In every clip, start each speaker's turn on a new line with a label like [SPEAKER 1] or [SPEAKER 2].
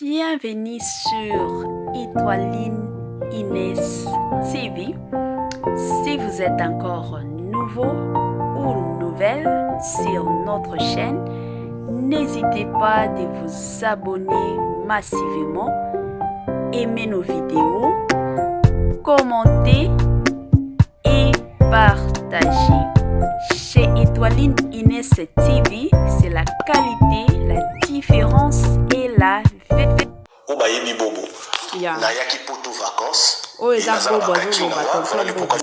[SPEAKER 1] Bienvenue sur Étoiline Inès TV. Si vous êtes encore nouveau ou nouvelle sur notre chaîne, n'hésitez pas de vous abonner massivement, aimer nos vidéos, commenter et partager. Chez Étoiline Inès TV, c'est la qualité, la différence et la vérité.
[SPEAKER 2] Oyo bayebi Bobo.
[SPEAKER 3] Yeah.
[SPEAKER 2] Nayaki poto vacances.
[SPEAKER 3] Oyo eza
[SPEAKER 2] Et naza na
[SPEAKER 3] Bobo
[SPEAKER 2] bakaki
[SPEAKER 3] azoloba,
[SPEAKER 2] na nga,
[SPEAKER 3] tonton
[SPEAKER 2] voilà le
[SPEAKER 3] Bobo.
[SPEAKER 2] pourquoi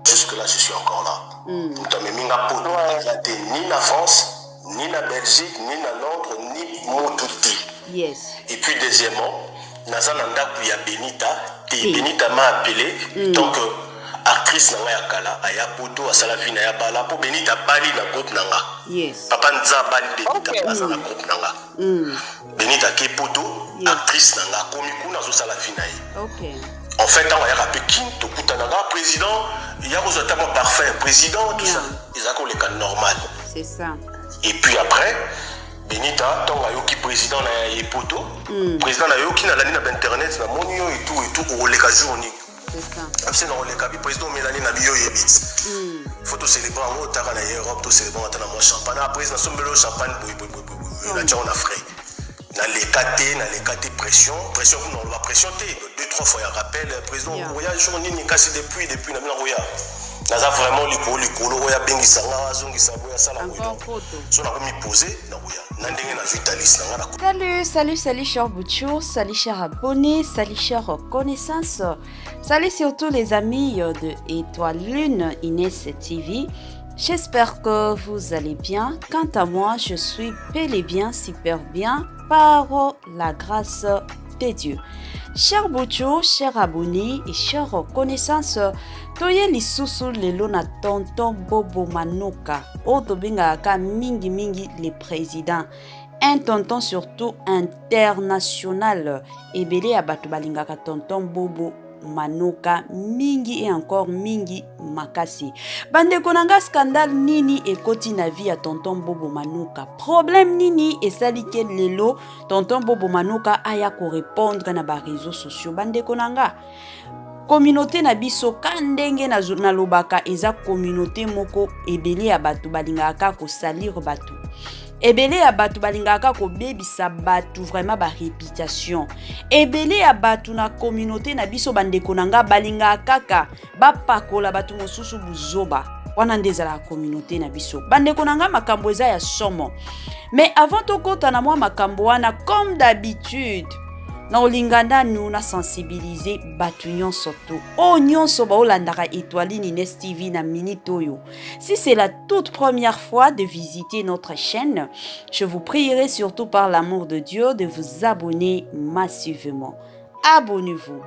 [SPEAKER 2] jusque là je suis encore là. Moto amemi nga poto aza te, ni na France, ni na Belgique, ni na Londres, ni motu te. Et puis deuxièmement, naza na ndako ya Benita te. Benita m'a appelé tant que actrice na nga ya kala, aya poto, asala vie na ya bala mpo Benita abali na groupe na nga. Papa Nza abali Benita. Aza na groupe na nga. Benita ake poto. Actrice na nga akomi kuna, azosala vie na ye. En fait, ntango ayaka mpe Kin, tokutanaka, président ya kozwa ata mwa parfum, président, tout ça. Ezalaki koleka normal.
[SPEAKER 3] C'est ça.
[SPEAKER 2] Et puis après, Benita, ntango ayoki président na ye poto, président nayoki, nalandi na bainternet, namoni yo et tout et tout, okoleka jour nini?
[SPEAKER 3] C'est ça.
[SPEAKER 2] Abise na koleka bi président omelani na biyo oyebi ti faut tocélébrer yango, otaka na ye Europe, tocélébrer ata na mwa champagne. Ah, président, nasombeli oyo champagne boye boye boye boye boye, natia ngo na frais. Naleka te, naleka te, pression, pression kuna, oloba pression te, deux trois fois ya rappel, président, oya jour nini? Kasi depuis na bino koya, naza vraiment likolo likolo, oyo abengisa nga, azongisa boye, asala boye.
[SPEAKER 3] Encore
[SPEAKER 2] Donc
[SPEAKER 3] poto.
[SPEAKER 2] So nakomi pose, nakoya na ndenge nazwi talisi na nga na
[SPEAKER 1] Salut, salut, salut, cher Bouchour, salut, chers abonnés, salut, chères connaissances, salut surtout les amis de Étoile Lune Inès TV. J'espère que vous allez bien. Quant à moi, je suis bel et bien super bien par la grâce de Dieu. Cher Bouchour, chers abonnés et chères connaissances, toye lisusu lelo na tonton Bobo Manoka, oyo tobengaka mingi mingi le président, un tonton surtout international. Ebele ya bato balingaka tonton Bobo Manoka mingi et encore mingi makasi. Bandeko na nga, scandale nini ekoti na vie ya tonton Bobo Manoka? Problème nini esali ke lelo tonton Bobo Manoka aya korépondre na baréseaux sociaux? Bandeko na nga, communauté na biso, ka ndenge nalobaka, eza communauté moko ebele ya bato balingaka kaka kosalir bato, ebele ya bato balingaka kaka kobebisa bato, vraiment baréputation. Ebele ya bato na communauté na biso, bandeko na nga, balingaka kaka bapakola bato mosusu buzoba. Wana nde ezalaka communauté na biso. Bandeko na nga, makambo eza ya somo. Mais avant tokɔta na mwa makambo wana, comme d'habitude, na olinga nanu na sensibiliser bato nyonso to oyo nyonso baolandaka Étoiline Ines TV na minute oyo. Si c'est la toute première fois de visiter notre chaîne, je vous prierai surtout par l'amour de Dieu de vous abonner massivement. Abonnez-vous.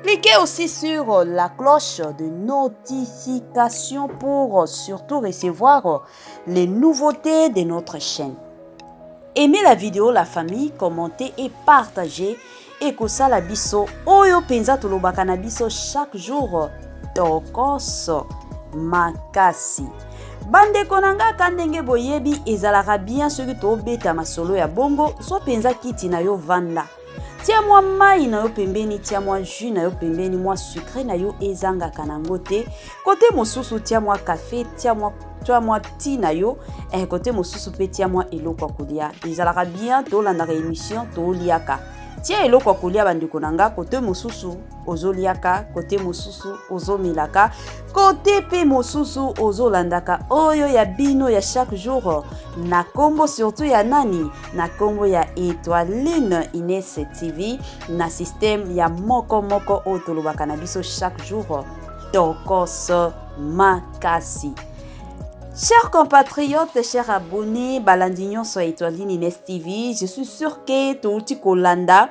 [SPEAKER 1] Cliquez aussi sur la cloche de notification pour surtout recevoir les nouveautés de notre chaîne. Aimez la vidéo, la famille, commentez et partagez. Ekosala biso oyo mpenza tolobaka na biso chaque jour, tokoso makasi. Bandeko na nga, ka ndenge boyebi, ezalaka bien soki tobeta masolo ya bongo. Zwa mpenza kiti na yo, vanda, tia mwa mai na yo pembeni, tia mwa jus na yo pembeni, mwa sucre na yo ezangaka nango te. Kote mosusu tia mwa kafe, tia mwa ti na yo, kote mosusu mpe tia mwa eloko ya kolia. Ezalaka bien tolandaka émission toliaka. Tia eloko ya kolia, bandeko na nga. Kote mosusu ozoliaka, kote mosusu ozomelaka, kote mpe mosusu ozolandaka oyo ya bino ya chaque jour na nkombo surtout ya nani? Na nkombo ya Étoiline Ines TV, na système ya moko moko oyo tolobaka na biso chaque jour, tokoso makasi. Chers compatriotes, chers abonnés, balandi nyonso ya Étoiline Ines TV, je suis sûr que touti kolanda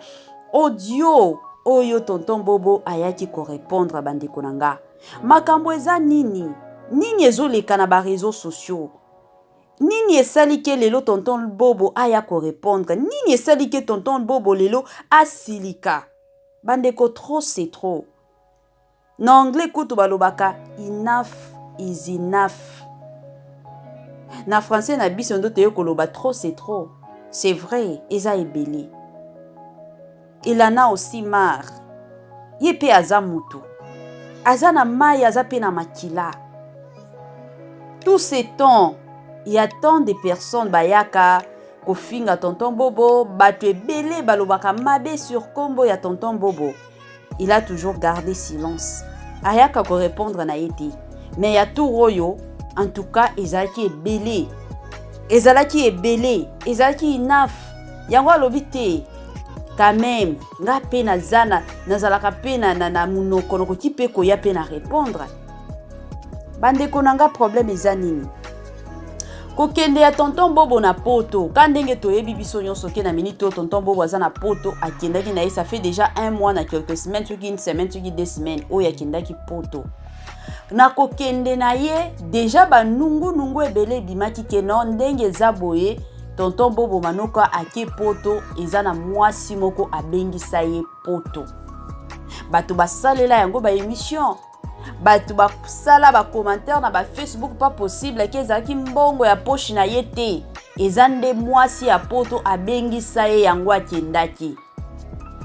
[SPEAKER 1] audio oyo tonton Bobo ayaki korépondre. Bandeko na nga, makambo eza nini? Nini ezoleka na baréseaux sociaux? Nini esali ke lelo tonton Bobo aya korépondre? Nini esali ke tonton Bobo lelo asilika? Bandeko, trop c'est trop. Na anglais kutu balobaka "enough is enough". Na français na biso ndo toye koloba "trop c'est trop". C'est vrai, eza ebele. Il en a aussi marre. Ye mpe aza mutu, aza na mai, aza mpe na makila. Tout ce temps, il y a tant de personnes bayaka kofinga Tonton Bobo, bato ebele balobaka mabe sur kombo ya Tonton Bobo. Il a toujours gardé silence, ayaka korépondre na ye te. Mais ya tour oyo, en tout cas, ezalaki ebele, ezalaki ebele, ezalaki enough. Yango alobi te, quand même nga mpe naza na nazalaka mpe na monoko, nakoki mpe koya mpe na répondre. Bandeko na nga, problème eza nini? Kokende ya Tonton Bobo na Poto, ka ndenge toyebi biso nyonso ke na minute oyo Tonton Bobo aza na Poto. Akendaki na ye, ça fait déjà un mois na quelques semaines, soki une semaine, soki 2 semaines oyo akendaki Poto. Na kokende na ye, déjà banungunungu ebele ebimaki ke non, ndenge eza boye, Tonton Bobo Manoka ake Poto, eza na mwasi moko abengisa ye Poto. Bato basalela yango baémission, bato basala bacommentaire na bafacebook. Pas possible ke ezalaki mbongo ya poche na ye te, eza nde mwasi ya Poto abengisa ye, yango akendaki.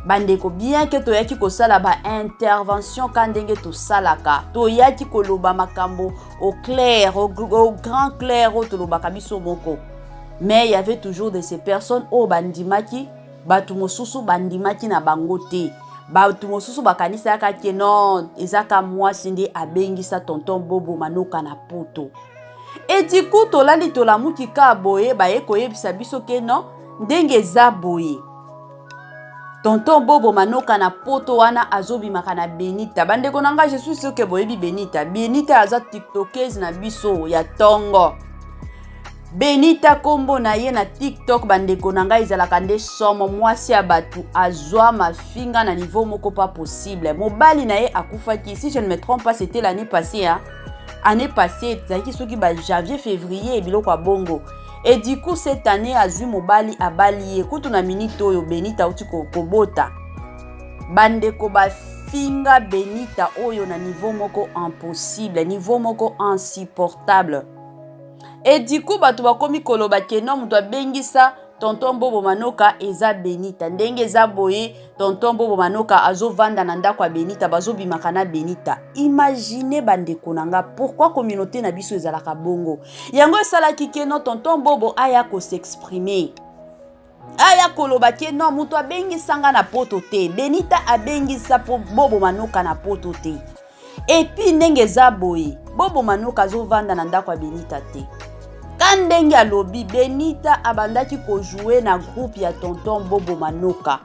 [SPEAKER 1] Bandeko, bien ke toyaki kosala baintervention ka ndenge tosalaka, toyaki koloba makambo au clair, au grand clair oyo tolobaka biso moko, mais il y avait toujours de ces personnes oyo bandimaki, bato mosusu bandimaki na bango te. Bato mosusu bakanisaka ke non, eza ka mwasi nde abengisa Tonton Bobo Manoka na Poto. Et du coup, tolali, tolamuki ka boye, baye koyebisa biso ke non, ndenge eza boye, Tonton Bobo Manoka na Poto wana azobimaka na Benita. Bandeko na ngai, je suis sûr ke boyebi Benita. Benita aza tiktokeuse na biso ya ntongo. Benita, nkombo na ye na TikTok, bandeko na ngai, ezalaka nde somo. Mwasi ya bato azwa mafinga na niveau moko pas possible. Mobali na ye akufaki, si je ne me trompe pas, c'était l'année passée, hein? Année passée ezalaki soki ba janvier, février, biloko ya bongo. Et du coup, cette année azwi mobali, abali ye. Kutu na minute oyo Benita auti kobota. Bandeko, bafinga Benita oyo na niveau moko impossible, niveau moko insupportable. Et du coup, bato bakomi koloba ke non, moto abengisa Tonton Bobo Manoka eza Benita. Ndenge eza boye, Tonton Bobo Manoka azovanda na ndako ya Benita, bazobimaka na Benita. Imagine, bandeko na nga, pourquoi communauté na biso ezalaka bongo? Yango esalaki ke non, Tonton Bobo aya kos'exprimer, aya koloba ke non, moto abengisanga na Poto te, Benita abengisa Bobo Manoka na Poto te. Et puis ndenge eza boye, Bobo Manoka azovanda na ndako ya Benita te. Ka ndenge alobi, Benita abandaki kojouer na groupe ya Tonton Bobo Manoka,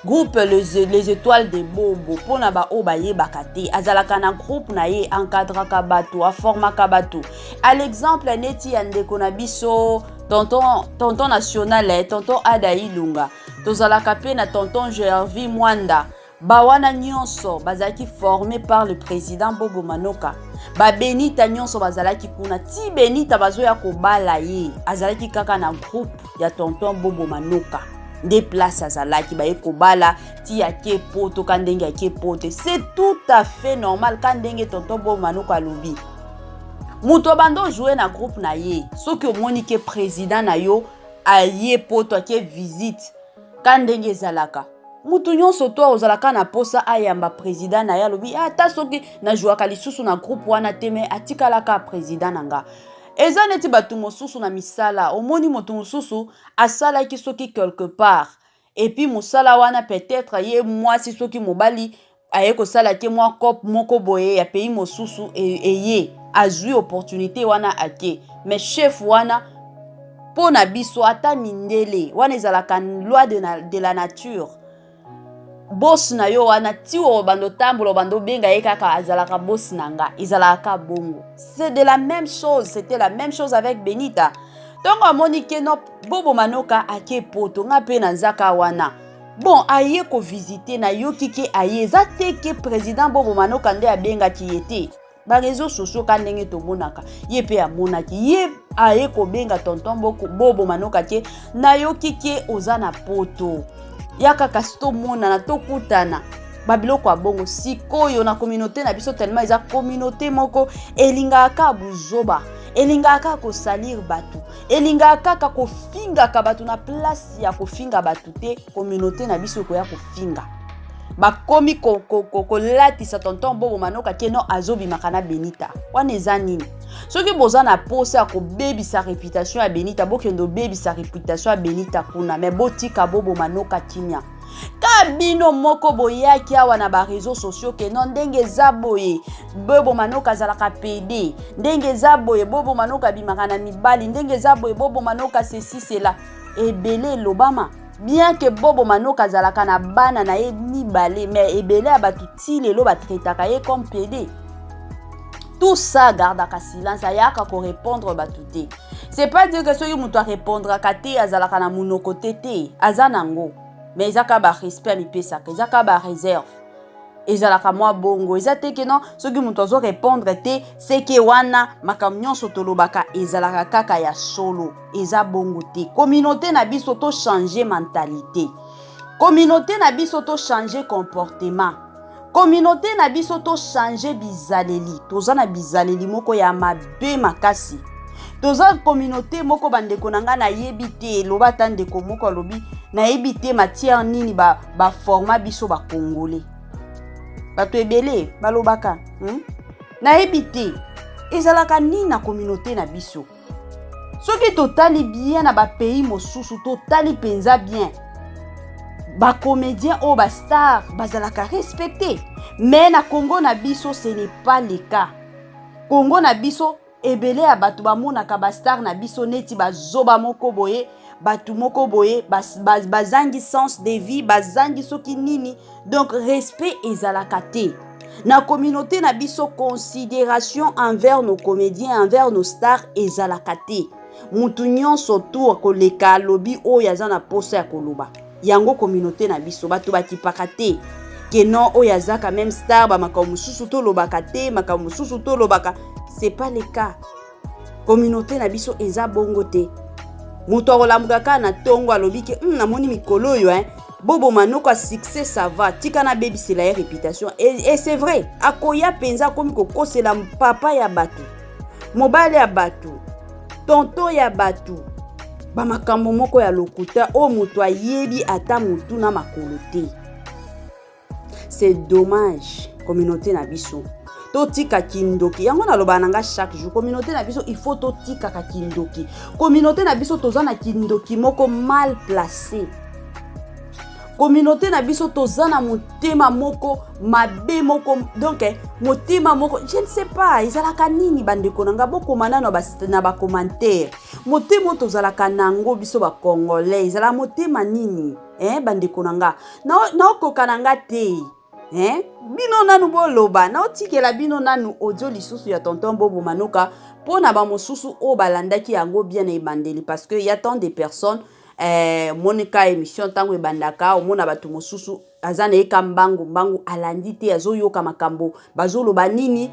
[SPEAKER 1] groupe Les Étoiles de Bobo. Mpona baoyo bayebaka te, azalaka na groupe na ye, encadraka bato, aformaka bato, à l'exemple neti ya ndeko na biso tonton national, tonton Ada Ilunga. Tozalaka mpe na tonton Gervi Mwanda. Bawana nyonso bazalaki formé par le président Bobo Manoka. Babenita nyonso bazalaki kuna ti Benita bazoya kobala ye, azalaki kaka na groupe ya Tonton Bobo Manoka nde place azalaki. Baye kobala ti ake Poto. Ka ndenge ake Poto, c'est tout à fait normal. Ka ndenge Tonton Bobo Manoka alobi, moto abanda ojouer na groupe na ye, soki omoni ke président na yo aye Poto, ake visite, ka ndenge ezalaka, mutu nyonso to ozalaka na posa ayamba président na ye. Alobi ata soki najwaka lisusu na groupe wana te, me atikalaka président na nga. Eza neti bato mosusu na misala, omoni moto mosusu asalaki soki quelque part, et puis mosala wana, peut-être ye mwasi soki mobali aye kosala te mwa cope moko boye ya pays mosusu, eye azwi opportunité wana, ake. Mais chef wana, mpo na biso ata mindele wana, ezalaka loi de la nature. Boss na yo wana, ti oyo bando otambola, obanda obenga ye kaka, azalaka boss na nga, ezalaka bongo. C'est de la même chose, c'était la même chose avec Benita. Ntongo amoni ke non, Bobo Manoka ake Poto, nga mpe nazaka wana, bon, aye kovisiter, nayoki ke aye, eza te ke président Bobo Manoka nde abengaki ye te. Baréseaux sociaux, ka ndenge tomonaka, ye mpe amonaki, ye aye kobenga Tonton Bobo Manoka ke nayoki ke oza na Poto, yaka kasi tomonana, tokutana, babiloko ya bongo. Sikoyo na communauté na biso, tellement eza communauté moko elingaka buzoba, elingaka kosalir bato, Elingaka kaka kofingaka bato na place ya kofinga bato te. Communauté na biso ekoya kofinga, bakomi kolatisa tonton Bobo Manoka que non, azobimaka na Benita. Wana eza nini? Soki boza na posa ya kobebisa réputation ya Benita, bokende obebisa réputation ya Benita kuna, mais botika Bobo Manoka kimia. Ka bino moko boyaki awa na baréseaux sociaux que non, ndenge eza boye, Bobo Manoka azalaka pédé, ndenge eza boye, Bobo Manoka abimaka na mibali, ndenge eza boye, Bobo Manoka ceci cela. Ebele elobama. Bien que Bobo Manoka azalaka na bana na ye mibale, mais ebele ya bato ti lelo batraitaka ye comme pédé. Tout ça, gardaka silence, ayaka korépondre bato te. C'est pas dire que soki moto arépondraka te, azalaka na monoko te. Te, aza nango, mais eza kaka barespect amipesaka, eza kaka baréserve, ezalaka mwa bongo. Eza te que non, soki moto azorépondre te, seke wana makambo nyonso tolobaka ezalaka kaka ya solo. Eza bongo te. Communauté na biso, tochange mentalité. Communauté na biso, tochange comportement. Communauté na biso, tochange bizaleli. Toza na bizaleli moko ya mabe makasi. Toza communauté moko, bandeko na ngai, nayebi te. Eloba ata ndeko moko alobi: nayebi te matière nini baforma ba biso Bacongolais. Bato ebele balobaka, Nayebi te ezalaka nini na communauté na biso. Soki totali bien na bapays mosusu, totali mpenza bien, bacomédien oyo bastar bazalaka respecté, mais na Congo na biso, ce n'est pas le cas. Congo na biso, ebele ya bato bamonaka bastar na biso neti bazoba moko boye, bato moko boye bazangi sens de vie, bazangi soki nini. Donc respect ezalaka te na communauté na biso. Considération envers nos comédiens, envers nos stars ezalaka te. Mutu nyonso tu akoleka, alobi oyo aza na posa ya koloba yango. Communauté na biso, bato bakipaka te que non, oyo aza quand même star, bamakambo mosusu tolobaka te, makambo mosusu tolobaka. C'est pas le cas. Communauté na biso eza bongo te. Moto akolamuka kaka na ntongo, alobi que namoni mikolo oyo, hein, Bobo Manoka succès, ça va, tika nabebisela ye réputation. Et c'est vrai, akoya mpenza, akomi kokosela papa ya bato, mobali ya bato, tonton ya bato, bamakambo moko ya lokuta oyo moto ayebi ata motu na makolo te. C'est dommage. Communauté na biso, totika kindoki. Yango nalobaka na nga chaque jour, communauté na biso, il faut totikaka kindoki. Communauté na biso, toza na kindoki moko mal placé. Communauté na biso, toza na motema moko mabe moko. Donc motema moko, je ne sais pas ezalaka nini. Bandeko na nga, bokoma nano na bacommentaire. Motema oyo tozalaka nango biso Bacongolais, ezalaka motema nini, eh? Bandeko na nga, naokoka na nga te, eh? Bino nanu boloba. Naotikela bino nanu audio lisusu ya tonton Bobo Manoka, mpo na bamosusu oyo balandaki yango bien na ebandeli, parce que y a tant de personnes, monika émission ntango ebandaka, omona bato mosusu aza na ye ka mbangu mbangu, alandi te, azoyoka makambo bazoloba nini.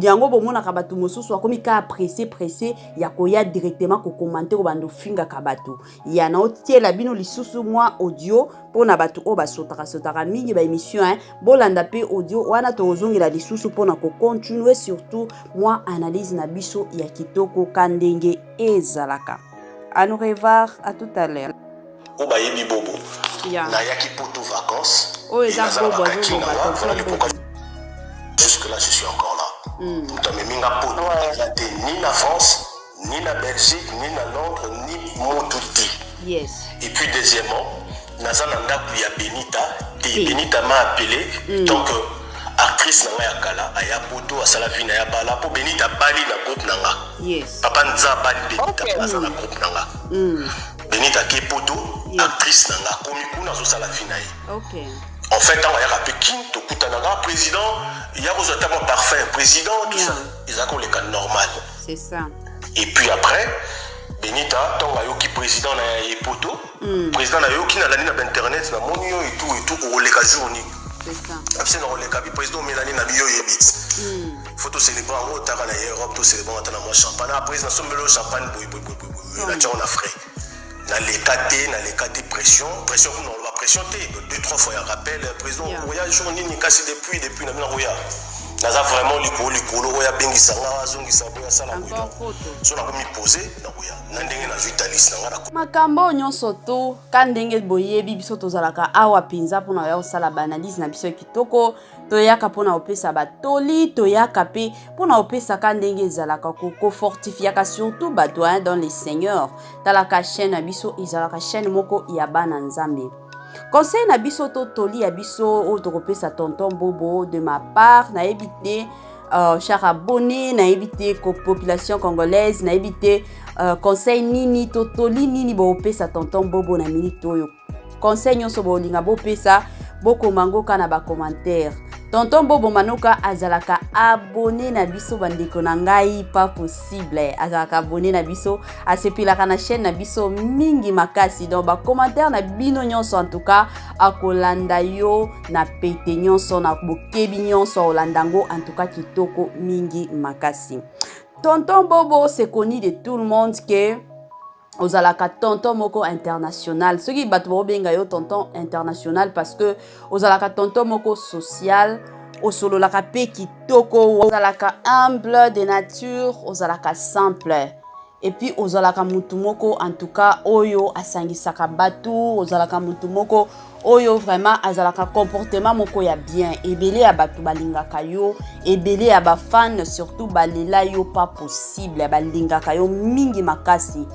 [SPEAKER 1] Yango bomonaka bato mosusu akomi kaka pressé pressé ya koya directement kocommenter, kobanda ofingaka bato. Ya naotiela bino lisusu mwa audio mpona bato oyo basotaka sotaka mingi baémission, hein. Bolanda mpe audio wana, tokozongela lisusu mpona kocontinue surtout mwa analyse na biso ya kitoko ka ndenge ezalaka. À nous revoir, à tout à l'heure.
[SPEAKER 2] Oyo bayebi Bobo, nayaki poto vacances.
[SPEAKER 3] Oyo eza Bobo azoloba.
[SPEAKER 2] Jusque là, je suis encore là. Moto amemi nga poto eza te, ni na France, ni na Belgique, ni na Londres, ni motu te. Et puis deuxièmement, naza na ndako ya Benita te. Benita m'a appelé. Donc actrice na ngai ya kala aya poto, asala vie na ya bala, mpo Benita abali na groupe na nga. Papa Nza abali Benita. Aza na groupe na nga. Benita ake poto. Actrice na nga akomi kuna, azosala vie na ye. En fait, ntango ayaka mpe Kin, tokutanaka: président, ya kozwa ata mwa parfum, président, tout ça. Ezalaka koleka normal.
[SPEAKER 3] C'est ça.
[SPEAKER 2] Et puis après, Benita, ntango ayoki président na ye poto, président, nayoki, nalandi na bainternet, namoni yo etu etu, okoleka jour nini?
[SPEAKER 3] C'est ça.
[SPEAKER 2] Abise na koleka bi président omelani na biyo, oyebi ti faut tocélébre yango, otaka na Europe, tocélébre ata na mwa champagne. Ah, président, nasombeli oyo champagne boye boye boye boye, natiango na frais. Naleka te, naleka te. Pression, pression kuna, oloba pression te. Deux trois fois ya rappel: président, oya jour nini? Kasi depuis na bino, koya. Naza vraiment likolo likolo oyo abengisa nga, azongisa boye, asala boye.
[SPEAKER 3] Encore poto.
[SPEAKER 2] So nakomi pose, nakoya na ndenge nazwi Thalys na nga na
[SPEAKER 1] Makambo oyo nyonso to ka ndenge boyebi, biso tozalaka awa mpenza mpona koya kosala baanalyse na biso ya kitoko. Toyaka mpona kopesa batoli, toyaka mpe mpona kopesaka ndenge ezalaka kofortifiaka surtout bato, hein, dans les seigneurs. Talaka chaîne na biso, ezalaka chaîne moko ya bana Nzambe. Conseil na biso to toli ya biso oyo tokopesa tonton Bobo, de ma part, nayebi te, cher abonné, nayebi te population congolaise, nayebi te conseil nini to toli nini bokopesa tonton Bobo na minute oyo. Conseil nyonso bolinga bopesa, bokoma yango ka na bacommentaire. Tonton Bobo Manoka azalaka abonné na biso, bandeko na ngai, pas possible. Azalaka abonné na biso, asepelaka na chaîne na biso mingi makasi. Donc bacommentaire na bino nyonso, en tout cas akolanda yo na pete nyonso, na bokebi nyonso, akolanda yango en tout cas kitoko mingi makasi. Tonton Bobo, c'est connu de tout le monde que ozalaka tonton moko international. Soki bato baobenga yo tonton international, parce que ozalaka tonton moko social, osololaka mpe kitoko, ozalaka humble de nature, ozalaka simple et puis ozalaka mutu moko en tout cas oyo asangisaka bato, ozalaka mutu moko oyo vraiment azalaka comportement moko ya bien. Ebele ya bato balingaka yo, ebele ya bafan surtout balela yo, pas possible, balingaka yo mingi makasi.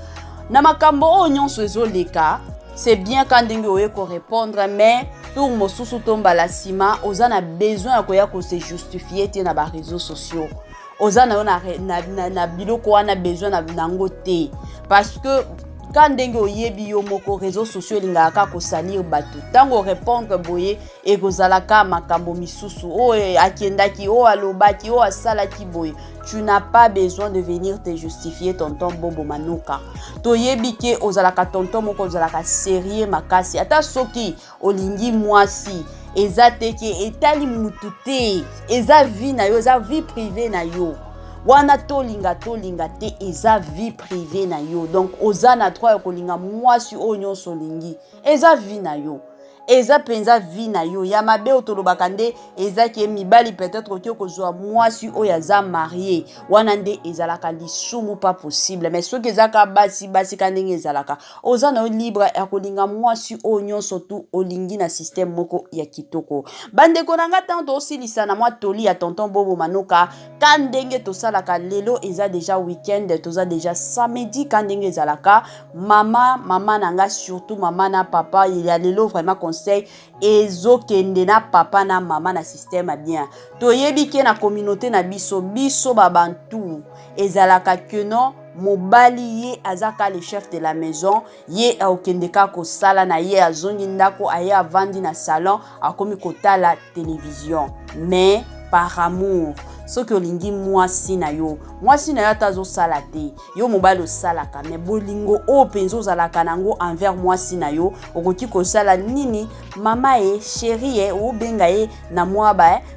[SPEAKER 1] Na makambo oyo nyonso ezoleka, c'est bien ka ndenge oye korépondre, mais tour mosusu to mbala nsima, oza na besoin ya koya kose justifier te na baréseaux sociaux. Oza na yo na biloko wana besoin nango te, parce que ka ndenge oyebi yo moko, réseaux sociaux elingaka kaka kosalir bato. Ntango orépondre boye, ekozalaka makambo misusu oyo akendaki, oyo alobaki, oyo asalaki boye. Tu n'as pas besoin de venir te justifier, tonton Bobo Manoka. Toyebi ke ozalaka tonton moko ozalaka sérieux makasi. Ata soki olingi mwasi, eza te ke etali mutu te, eza vie na yo, eza vie privée na yo wana. Tolinga tolinga te, eza vie privée na yo. Donc oza na droit ya kolinga mwasi oyo nyonso olingi, eza vie na yo, eza mpenza vie na yo. Ya mabe oyo tolobaka nde eza ke mibali peut-être okoki kozwa mwasi oyo aza marié, wana nde ezalaka lisumu, pas possible. Mais soki ezaka basi basi, ka ndenge ezalaka, oza na yo libre ya kolinga mwasi oyo nyonso tu olingi na système moko ya kitoko. Bandeko na nga, ntango tosilisa na mwa toli ya tonton Bobo Manoka, ka ndenge tosalaka, lelo eza déjà weekend, toza déjà samedi. Ka ndenge ezalaka, mama mama na nga, surtout mama na papa, ya lelo vraiment conseil ezokende na papa na mama na système bien. Toyebi ke na communauté na biso, biso babantu, ezalaka ke non, mobali ye aza ka le chef de la maison. Ye akokende kaka kosala na ye, azongi ndako, aye avandi na salon, akomi kotala télévision. Mais par amour, soki olingi mwasi na yo, mwasi na yo ata azosala te, yo mobali osalaka, mais bolingo oyo mpenza ozalaka nango envers mwasi na yo, okoki kosala nini? Mama ye, chéri ye, obenga ye na mwa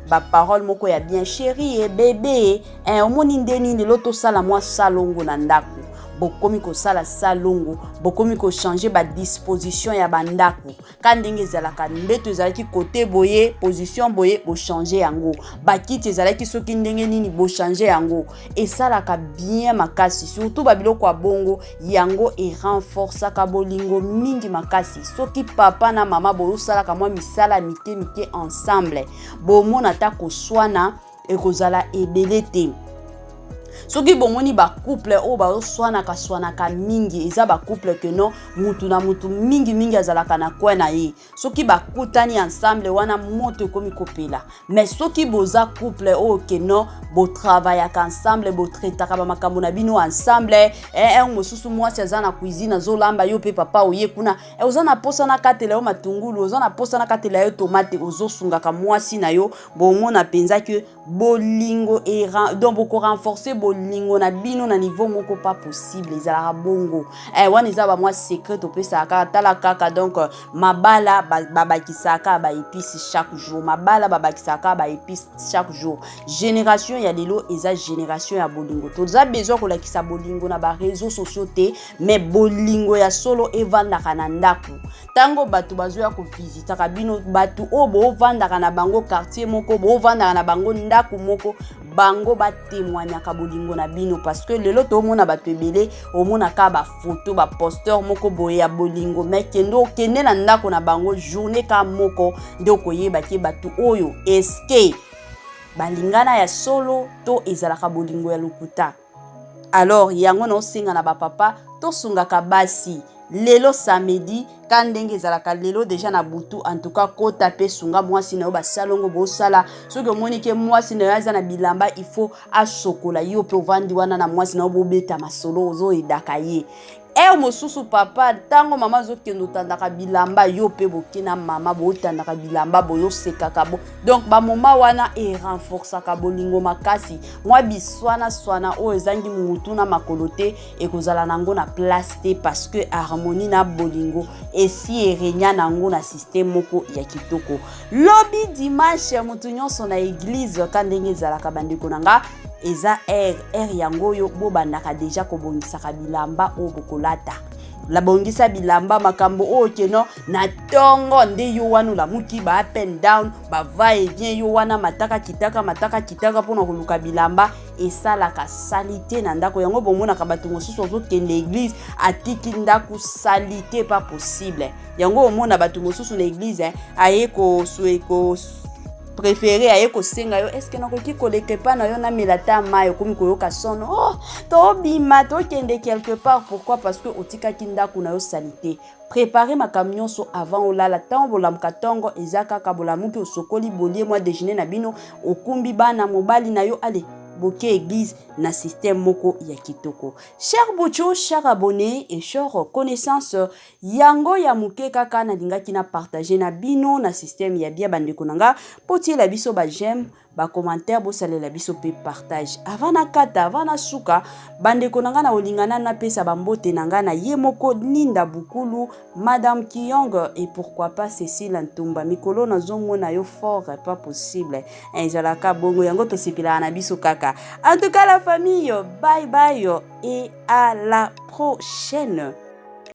[SPEAKER 1] baparole moko ya bien: chéri ye, bébé ye, omoni nde nini, lelo tosala mwa salongo na ndako. Bokomi kosala salongo, bokomi kochange badisposition ya bandako. Ka ndenge ezalaka, mbeto ezalaki kote boye, position boye, bochange yango. Bakiti ezalaki soki ndenge nini, bochange yango. Esalaka bien makasi, surtout babiloko ya bongo, yango erenforçaka bolingo mingi makasi. Soki papa na mama boyosalaka mwa misala mike mike ensemble, bomona ata koswana ekozala ebele te. Soki bomoni bacouple oyo bazoswanaka swanaka mingi, eza bacouple ke non, mutu na mutu mingimingi azalaka na coin na ye. Soki bakutani ensemble, wana moto ekomi kopela. Mais soki boza couple oyo ke non, botravaillaka ensemble, botraitaka bamakambo na bino ensemble, eh, mosusu mwasi aza na cuisine azolamba, yo mpe papa oye kuna, oza na posa na katela yo matungulu, oza na posa na katela yo tomate, ozosungaka mwasi na yo, bomona mpenza ke bolingo, donc bokorenforce. bolingo na bino na niveau moko pas possible. Ezalaka bongo. Eh, wana eza ba mwa secret topesaka kaka, tala kaka. Donc mabala babakisaka ba épices chaque jour, mabala babakisaka ba épices chaque jour. Génération ya lelo eza génération ya bolingo. Toza besoin kolakisa bolingo na ba réseaux sociaux te, mais bolingo ya solo evandaka na ndako. Ntango bato bazoya kovisitaka bino, bato oyo boovandaka na bango quartier moko, boovandaka na bango ndako moko, bango batémoignaka bolingo na bino. Parce que lelo toomona bato ebele, omonaka bafoto, baposter moko boye ya bolingo, mais kende, okende na ndako na bango journée ka moko nde okoyeba ke bato oyo eske balingana ya solo to ezalaka bolingo ya lokuta. Alors yango naosenga na bapapa, tosungaka basi. Lelo samedi, ka ndenge ezalaka lelo déjà na butu, en tout cas kota mpe sunga mwasi na yo. Basalongo bosala, soki omoni ke mwasi na yo aza na bilamba, il faut asokola, yo mpe ovandi wana na mwasi na yo, bobeta masolo, ozoyedaka ye. Heure mosusu papa, ntango mama azokende otandaka bilamba, yo mpe boke na mama, bootandaka bilamba, boyosekaka bo. Donc bamoma wana erenforçaka bolingo makasi. Mwa biswana-swana oyo ezangi mutu na makolo te ekozala nango na place te, parce que harmonie na bolingo esi erenya nango na système moko ya kitoko. Lobi dimanche, motu nyonso na église, ka ndenge ezalaka, bandeko na nga, eza heure heure yango oyo bobandaka déjà kobongisaka bilamba oyo bokolata. Labongisa bilamba, makambo oyo keno na ntongo nde yo wana olamuki, ba up and down, ba va et vient, yo wana mataka kitaka, mataka kitaka mpona koluka bilamba, esalaka saleté na ndako. Yango bomonaka bato mosusu azokende église, atiki ndako saleté pas possible. Yango omona bato mosusu na église aye ko préféré, aye kosenga yo: "Est-ce nakoki koleka epa na yo, namela ta mai?" Okomi koyoka sono: "Oh, tobima, tokende quelque part." Pourquoi? Parce que otikaki ndako na yo saleté. Prépare makambo nyonso avant olala. Ntango bolamuka ntongo, eza kaka bolamuki, osokoli, bolie mwa déjeuner na bino, okumbi bana, mobali na yo, ale boke église na système moko ya kitoko. Cher buchu, cher abonné et cher connaissance, yango ya moke kaka nalingaki na partage na bino na système ya bia. Bandeko na nga, botiela biso baj'aime, bacommentaire, bosalela biso mpe partage. Avant na kata, avant na suka, bandeko na ngai, na kolinga nanu napesa bambote na ngai na ye moko Linda Bukulu, Madame Kiyong et pourquoi pas Cécile Ntumba. Mikolo nazomona yo fort pas possible, ezalaka bongo, yango tosepelaka na biso kaka. En tout cas la famille, bye bye et à la prochaine.